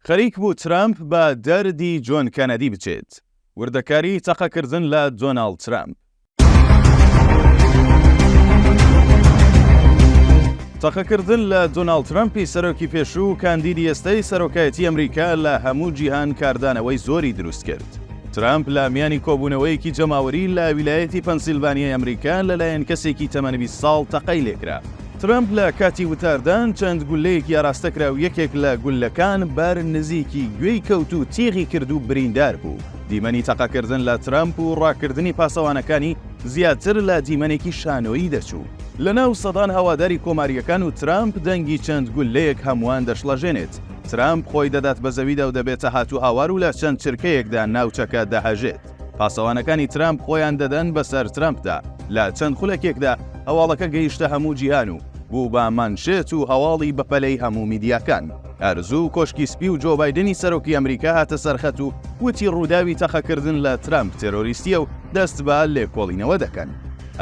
خەریک بوو ترەمپ بە دەردی جۆن کەنەدی بچێت. وردەکاری تەقەکردن لە دۆناڵد ترەمپ. تەقەکردن لە دۆناڵد ترەمپی سەرۆکی پێشوو و کاندیدی ئێستای سەرۆکایەتی ئەمریکا لە هەموو جیهان کاردانەوەی زۆری دروست کرد. ترەمپ لە میانی کۆبوونەوەیەکی جەماوەری لە ویلایەتی پەنسیلڤانیای ئەمریکا لەلایەن کەسێکی تەمەن 20 ساڵ تەقەی لێکرا. ترەمپ لە کاتی وتاردان چەند گوللەیەکی ئاراستە کرا و یەکێک لە گوللەکان بەر نزیکی گوێی کەوت و تیغی کرد و بریندار بوو. دیمەنی تەقەکردن لە ترەمپ و ڕاکردنی پاسەوانەکانی زیاتر لە دیمەنێکی شانۆیی دەچوو. لەناو سەدان هەواداری کۆمارییەکان و ترەمپ دەنگی چەند گوللەیەک هەمووان دەشڵەژێنێت. ترەمپ خۆی دەدات بە زەویدا و دەبێتە هاتوهاوار و لە چەند چرکەیەکدا ناوچەکە دەهەژێت. پاسەوانەکانی ترەمپ خۆیان دەدەن بەسەر ترەمپدا. لە چەند خولەکێکدا هەواڵەکە گەیشتە هەموو جیهان و بوو بە مانشێت و هەواڵی بەپەلەی هەموو میدیاکان. هەر زوو کۆشکی سپی و جۆ بایدنی سەرۆکی ئەمریکا هاتە سەر خەت و وتی ڕووداوی تەقەکردن لە ترەمپ تێرۆریستییە و دەست بە لێکۆڵینەوە دەکەن.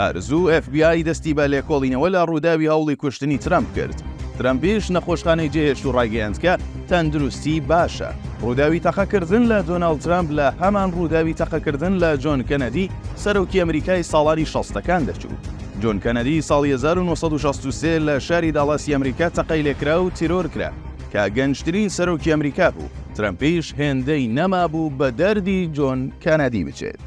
هەر زوو ئێف بی ئای دەستی بە لێکۆڵینەوە لە ڕووداوی هەوڵی کوشتنی ترەمپ کرد. ترەمپیش نەخۆشخانەی جێهێشت و ڕایگەیاند کە تەندروستی باشە. ڕووداوی تەقەکردن لە دۆناڵد ترەمپ لە هەمان ڕووداوی تەقەکردن لە جۆن کەنەدی سەرۆکی ئەمریکای ساڵانی شەستەکان دەچوو. جۆن کەنەدی ساڵی 1963 لە شاری داڵاسی ئەمریکا تەقەی لێکرا و تیرۆر کرا کە گەنجترین سەرۆکی ئەمریکا بوو. ترەمپیش هێندەی نەمابوو بە دەردی جۆن کەنەدی بچێت.